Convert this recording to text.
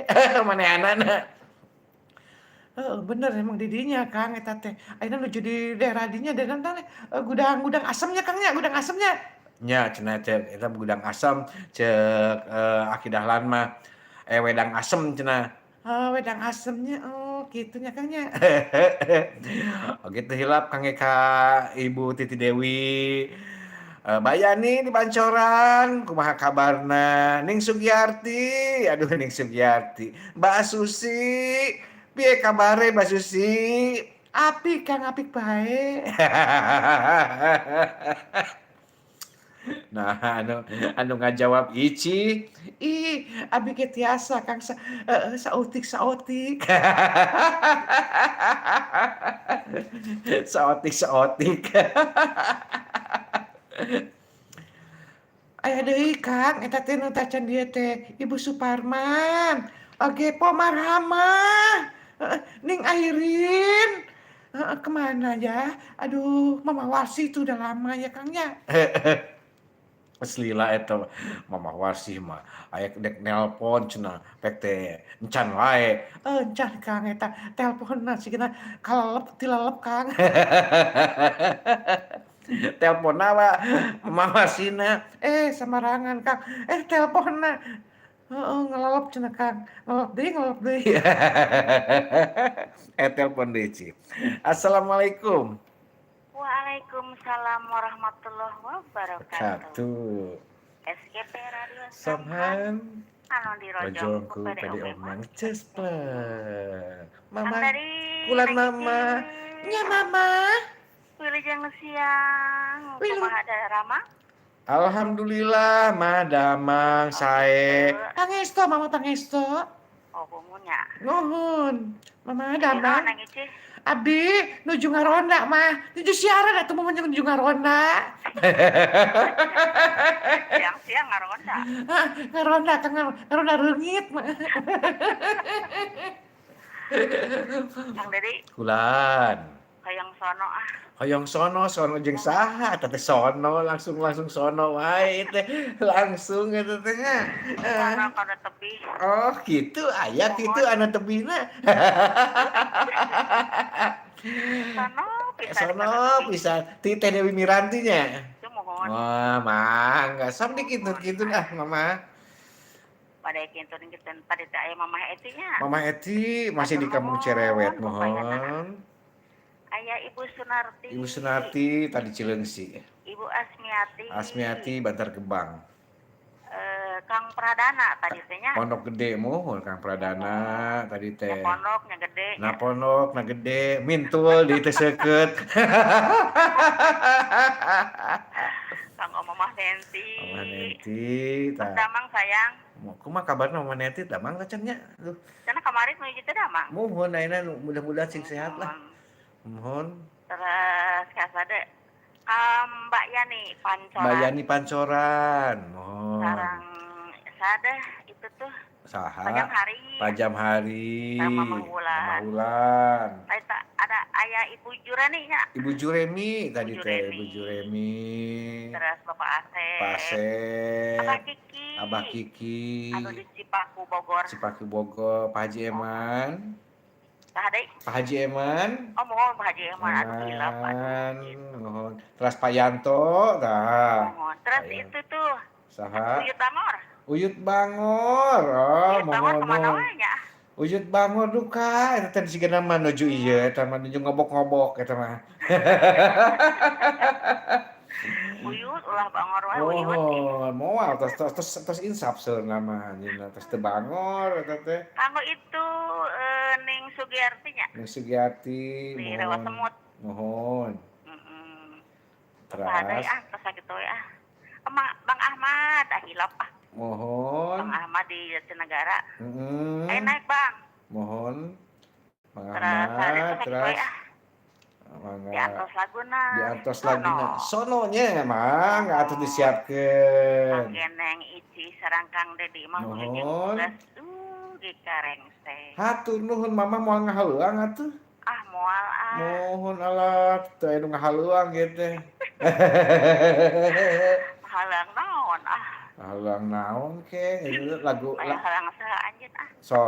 teh manehanana. Heeh, bener emang di dinya Kang eta teh. Ayeuna nuju di daerah dinya daerah teh gudang gudang asemnya, Kang, nya, gudang asemnya. Nya cenah cek eta gudang asem cek Aki Dahlan mah, eh, wedang asem cenah. Oh, wedang asemnya, oh kitu nya, Kang, nya. Oh gitu hilap Kang Eka, Ibu Titi Dewi. Bayani di Pancoran, kumaha kabarna? Ning Sugiarti, aduh Ning Sugiarti. Mbak Susi, piye kabare, Mbak Susi? Apik, Kang, apik bae. Nah, anu anu ngajawab Ici, ih abi ge tiasa, Kang, sa heeh, saeutik-saeutik. Saeutik-saeutik. Aya deui, Kang, eta teh nu tacan dieu teh, Ibu Suparman, oge Po Marhamah, heeh, Ning Airin, heeh, kemana ya? Aduh, Mama Warsi itu udah lama ya, Kang, ya. Geus lila eta Mama Warsi mah, aya dek nelpon cenah pek teh encan wae. Encan, Kang, eta telponna sigana kalelep tilelep, Kang. Telponna wa Mama Warsina, eh sambarangan, Kang, eh telponna. Heeh, ngelelep cenah, Kang, ngelelep deui ngelelep deui. Eh, telepon deui, Ci. Assalamualaikum. Waalaikumsalam warahmatullahi wabarakatuh. Wabarakatuh. SGP Radio Samhan Samhan anu dirojong ku rojong ku PD PD Omang Omang Cespleng. Kang Mama, Dari kulan Neng mama. Ici. Nya mama. Wilujeng siang. Wilu. Kumaha Rama? Alhamdulillah, mah damang Oh sae. gitu. Pangesto mama, pangesto. Oh bumunya. Nuhun. Mama Di naon, damang. Neng Ici? Abdi nuju ngaronda mah. Nuju siaran atuh mama nuju ngaronda. Siang-siang ngaronda. Heeh, ngaronda, Kang, ngaronda reungit mah. Kang Dedi. Kulan. Hoyong sono ah. Hoyong sono, sono jeung saha eta teh sono, langsung langsung sono wae teh. Langsung eta teh nya. Sono kana tebih. Oh, gitu aya kitu Mohon. Anu tebihna. Sono pisan Sono kana tebih. Pisan ti Teh Dewi Miranti nya. Itu mohon. Wah, mangga sok Mohon dikintun-kintun ah, Mama. Pada kintun-kintun pada teh aya Mamah Eti nya. Mama Eti masih Hatur di Kampung nuhun Cerewet, pupayana. Mohon. Aya Ibu Sunarti. Ibu Sunarti tadi Cileungsi. Ibu Asmiati. Asmiati Bantar Gebang. Kang Pradana tadi teh nya. Pondok Gede, mohon Kang Pradana tadi Nya teh. Pondok nya gede Na nya. pondok na gede, mintul di teu seukeut. Kang Mamah Nenti. Mama Nenti Mas tah. Damang sayang. Kumaha kabarna Mama Nenti, damang tacan nya? Duh. Cenah kamari nuju teh damang. Mohon ayeuna mudah-mudahan sing sehat lah. Mohon. Mohon. Terus kasade ka Mbak Yani Mbak Pancoran. Yani Pancoran, mohon. Sareng sadeh itu tuh Saha? Pajam Hari. Pajam Hari. Sama Mamah Wulan. Mamah Wulan. Eta ada aya Ibu Jureni nya. Ibu Juremi tadi Ibu teh, Juremi. Ibu Juremi. Terus Bapak Asep. Pak Asep. Abah Kiki. Abah Kiki. Anu di Cipaku Bogor. Cipaku Bogor, Pak Haji Eman. Saha deui? Pak Haji Eman. Oh mohon Pak Haji Eman, aduh hilap aduh. Eman, mohon. Terus Pak Yanto, tah. Mohon. Terus Pak Yanto. Itu tuh Saha? Uyut Bangor. Uyut Bangor. Oh, Uyut Bangor mohon kemana mohon. Wae nya? Uyut Bangor duka eta teh sigana mah nuju ieu eta mah nuju ngobok-ngobok eta mah. Uyut ulah bangor wae uyut. Mohon, moal tos tos tos tos insaf seuneu mah anjeunna tos teu bangor eta teh. Kanggo itu Ning Sugiarti nya. Ning Sugiarti, Di Rawa mohon. Semut. Mohon. Heeh. Saha deui Terus ah, tos sakitu we ah. Emang Bang Ahmad, ah hilap ah. Mohon. Bang Ahmad di Jatinegara. Heeh. Ayo naik, Bang. Mohon. Bang Terus hari Ahmad, itu sakitu we terus ah. mangga. Diantos laguna. Diantos Sono. laguna. Sono nya mangga atuh Mohon. Disiapkeun. Kang Geneng Ici sareng Kang Dedi mah wilujeng Nuhun. Tugas dugi ka rengse. Hatur nuhun, Mama moal ngahaleuang atuh. Ah moal ah. Mohon alah teu aya nu ngahaleuang ieu teh. Halang naon ah. Halang naon ke, itu lagu Aya halang saha anjeun ah. Sok.